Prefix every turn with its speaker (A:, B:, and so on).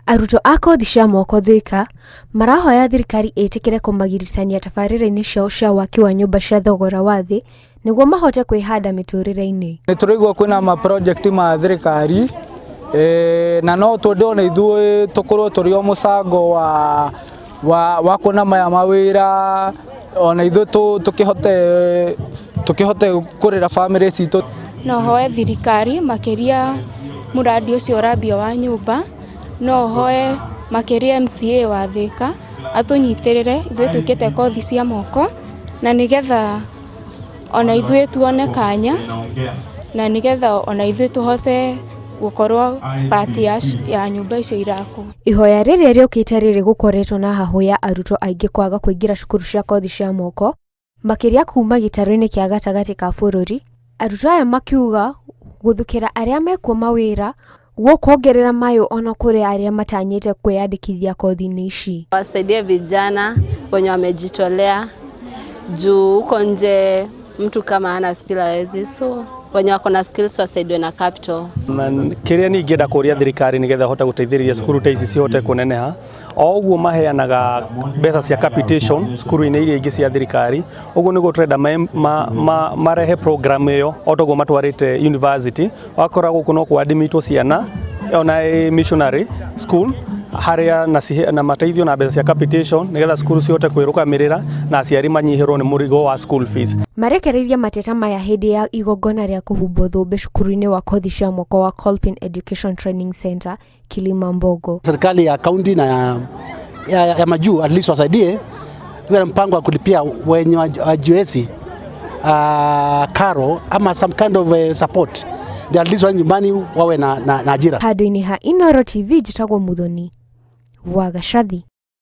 A: Arutwo a kothi cia moko Thika marahoya thirikari ĩtĩkĩre kũmagiritania tabarĩra-inĩ ciao cia waki wa nyũmba cia thogora wa thĩ nĩguo mahote kwĩhanda mĩtũrĩre-inĩ.
B: Nĩ tũraigua kwĩna ma project ma thirikari na no twende ona ithuĩ tũkorwo tũrĩ o mũcango wa wa wa kuona maya mawĩra ona ithuĩ tũkĩhote tũkĩhote kũrera bamĩrĩ citũ.
C: No hoe thirikari makĩria mũrandi ũcio ũrambio wa nyũmba, no hoe makĩria MCA wa Thĩka atũnyitĩrĩre ithuĩ twĩkĩte kothi cia moko na nĩgetha ona ithuĩ tuone kanya na nĩgetha ona ithuĩ tũhote gũkorwo part ya nyũmba icio irakwo.
A: Ihoya rĩrĩa rĩũkĩte rĩrĩ gũkoretwo na hahũ ya arutwo aingĩ kwaga kũingĩra cukuru cia kothi cia moko, makĩria kuma gĩtarũ-inĩ kĩa gatagatĩ ka bũrũri, arutwo aya makiuga gũthukĩra arĩa mekuo mawĩra gũkuongerera mayũ ona kũrĩ arĩa matanyĩte kwĩyandĩkithia kothi-inĩ ici.
D: Wasaidie vijana wenye wamejitolea juu huko nje mtu kama hana skill hawezi, so wenye wako na skills wasaidiwe na capital.
E: Kĩrĩa niĩ ingĩenda kũria thirikari nĩgetha ĩhote gũteithĩrĩria cukuru ta ici cihote kũneneha, o ũguo maheanaga mbeca cia capitation cukuru-inĩ iria ingĩ cia thirikari, ũguo nĩguo tũrenda marehe program ĩyo o ta ũguo matwarĩte university, wakora gũkũ no kwa admitwo ciana ona ĩ missionary school harĩa na, na mateithio na mbeca cia capitation nĩgetha cukuru cihote kwĩrũgamĩrĩra na aciari manyihĩrwo nĩ mũrigo wa school fees.
A: Marekereirie mateta maya hĩndĩ ya igongona rĩa kũhumbwo thũmbĩ cukuru-inĩ wa kothi cia moko wa Kolping Education Training Center, Kilimambogo.
F: Serikali ya kaunti na ya, ya, ya majuu at least wasaidie iwe na mpango wa kulipia wenye wajiwezi karo ama some kind of support ndio at least wa nyumbani wawe na, na, na ajira.
A: Handũ-inĩ ha Inooro TV njĩtagwo Muthoni wa Gacathi.